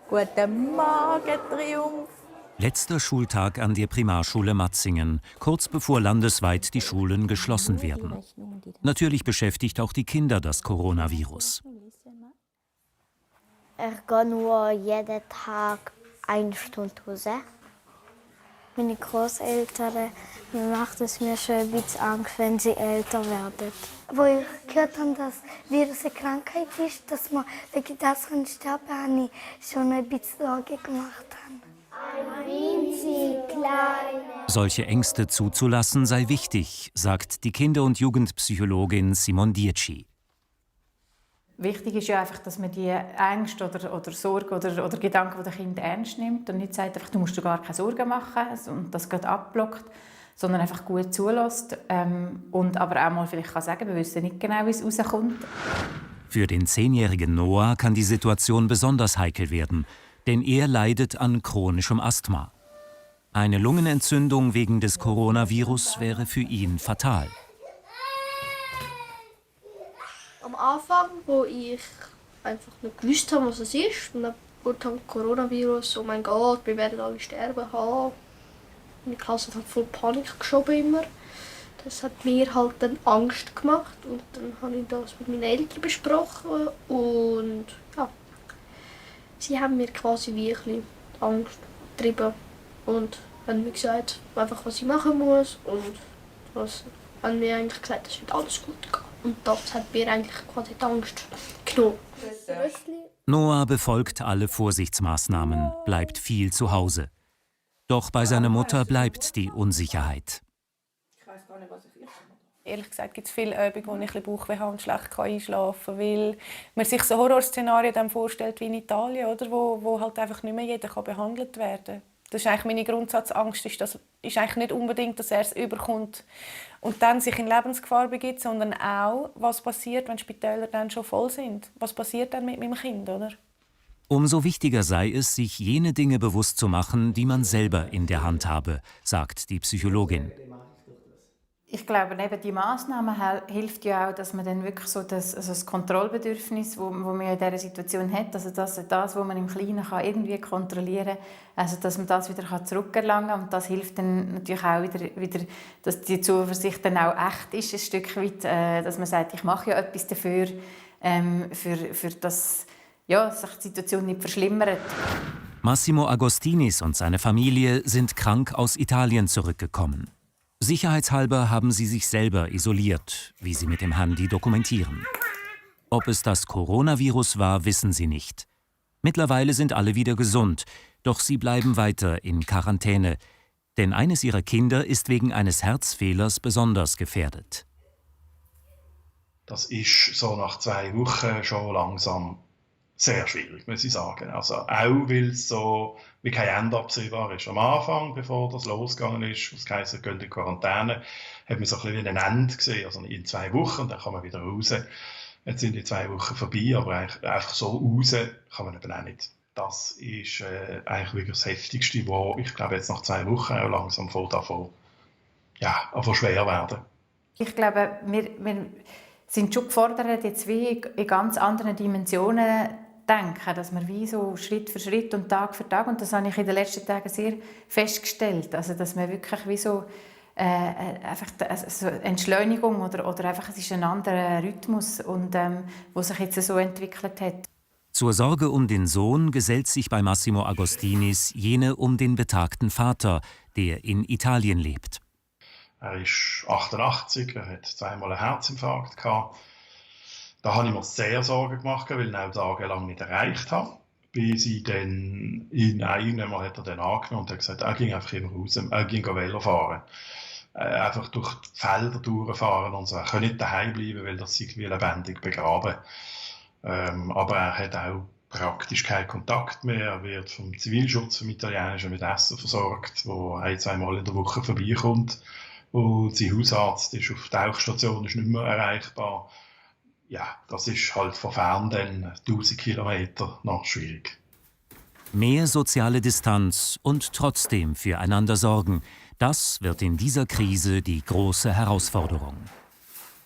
Guten Morgen, Triumph. Letzter Schultag an der Primarschule Matzingen, kurz bevor landesweit die Schulen geschlossen werden. Natürlich beschäftigt auch die Kinder das Coronavirus. Ich gehe nur jeden Tag 1 Stunde raus. Meine Großeltern macht es mir schon ein bisschen Angst, wenn sie älter werden. Wo ich gehört habe, dass Virus eine Krankheit ist, dass man wegen das sterben kann, habe ich schon ein bisschen Sorge gemacht. Ein winzig kleiner. Solche Ängste zuzulassen sei wichtig, sagt die Kinder- und Jugendpsychologin Simon Dietschi. Wichtig ist ja einfach, dass man die Ängste oder Sorgen oder Gedanken der Kinder ernst nimmt und nicht sagt, einfach, du musst dir gar keine Sorgen machen und das gerade abblockt, sondern einfach gut zulässt und aber auch mal vielleicht kann sagen, wir wissen nicht genau, wie es rauskommt. Für den 10-jährigen Noah kann die Situation besonders heikel werden, denn er leidet an chronischem Asthma. Eine Lungenentzündung wegen des Coronavirus wäre für ihn fatal. Am Anfang, wo ich einfach nicht gewusst habe, was es ist, und dann wurde Coronavirus, oh mein Gott, wir werden alle sterben haben. Meine Klasse hat voll Panik geschoben immer. Das hat mir halt dann Angst gemacht und dann habe ich das mit meinen Eltern besprochen und ja, sie haben mir quasi wirklich Angst getrieben und haben mir gesagt, einfach was ich machen muss und was haben mir eigentlich gesagt, es wird alles gut gehen. Und das hat mir eigentlich quasi die Angst genommen. Noah befolgt alle Vorsichtsmaßnahmen, bleibt viel zu Hause. Doch bei seiner Mutter bleibt die Unsicherheit. Ehrlich gesagt gibt es viele Übungen, wo ich ein bisschen Bauchweh habe und schlecht einschlafen kann, weil man sich so Horrorszenarien dann vorstellt wie in Italien, oder? Wo halt einfach nicht mehr jeder behandelt werden kann. Das ist eigentlich meine Grundsatzangst, ist eigentlich nicht unbedingt, dass er es überkommt und dann sich in Lebensgefahr begibt, sondern auch, was passiert, wenn Spitäler dann schon voll sind. Was passiert dann mit meinem Kind, oder? Umso wichtiger sei es, sich jene Dinge bewusst zu machen, die man selber in der Hand habe, sagt die Psychologin. Ich glaube, eben die Massnahmen hilft ja auch, dass man dann wirklich so das Kontrollbedürfnis, wo man in dieser Situation hat, also das, was man im Kleinen kann irgendwie kontrollieren kann, also dass man das wieder zurückerlangen kann. Und das hilft dann natürlich auch wieder, dass die Zuversicht dann auch echt ist, ein Stück weit, dass man sagt, ich mache ja etwas dafür, für das ja, sich die Situation nicht verschlimmert. Massimo Agostinis und seine Familie sind krank aus Italien zurückgekommen. Sicherheitshalber haben sie sich selber isoliert, wie sie mit dem Handy dokumentieren. Ob es das Coronavirus war, wissen sie nicht. Mittlerweile sind alle wieder gesund, doch sie bleiben weiter in Quarantäne. Denn eines ihrer Kinder ist wegen eines Herzfehlers besonders gefährdet. Das ist so nach 2 Wochen schon langsam sehr schwierig, muss ich sagen. Also auch, weil es so wie kein Ende absehbar ist. Am Anfang, bevor das losgegangen ist, was heisst, gehen in Quarantäne, hat man so ein bisschen wie ein Ende gesehen. Also in 2 Wochen, und dann kann man wieder raus. Jetzt sind die 2 Wochen vorbei, aber einfach so raus kann man eben auch nicht. Das ist eigentlich wirklich das Heftigste, wo ich glaube jetzt nach 2 Wochen auch langsam voll davon schwer werden. Ich glaube, wir sind schon gefordert, jetzt wie in ganz anderen Dimensionen denken, dass wir wie so Schritt für Schritt und Tag für Tag, und das habe ich in den letzten Tagen sehr festgestellt, also dass man wirklich wie so einfach so Entschleunigung oder einfach, es ist ein anderer Rhythmus und wo sich jetzt so entwickelt hat. Zur Sorge um den Sohn gesellt sich bei Massimo Agostinis jene um den betagten Vater, der in Italien lebt. Er ist 88, er hat 2-mal einen Herzinfarkt gehabt. Da habe ich mir sehr Sorgen gemacht, weil ich ihn auch tagelang nicht erreicht habe. Bis ich dann irgendwann mal hat er dann angenommen und hat gesagt, er ging einfach immer raus, er ging Velo fahren. Einfach durch die Felder durchfahren und so. Er kann nicht daheim bleiben, weil das irgendwie lebendig begraben. Aber er hat auch praktisch keinen Kontakt mehr. Er wird vom Zivilschutz, vom Italienischen, mit Essen versorgt, wo 1-2 Mal in der Woche vorbeikommt. Und sein Hausarzt ist auf der Tauchstation, ist nicht mehr erreichbar. Ja, das ist halt von fern dann 1000 Kilometer noch schwierig. Mehr soziale Distanz und trotzdem füreinander sorgen, das wird in dieser Krise die große Herausforderung.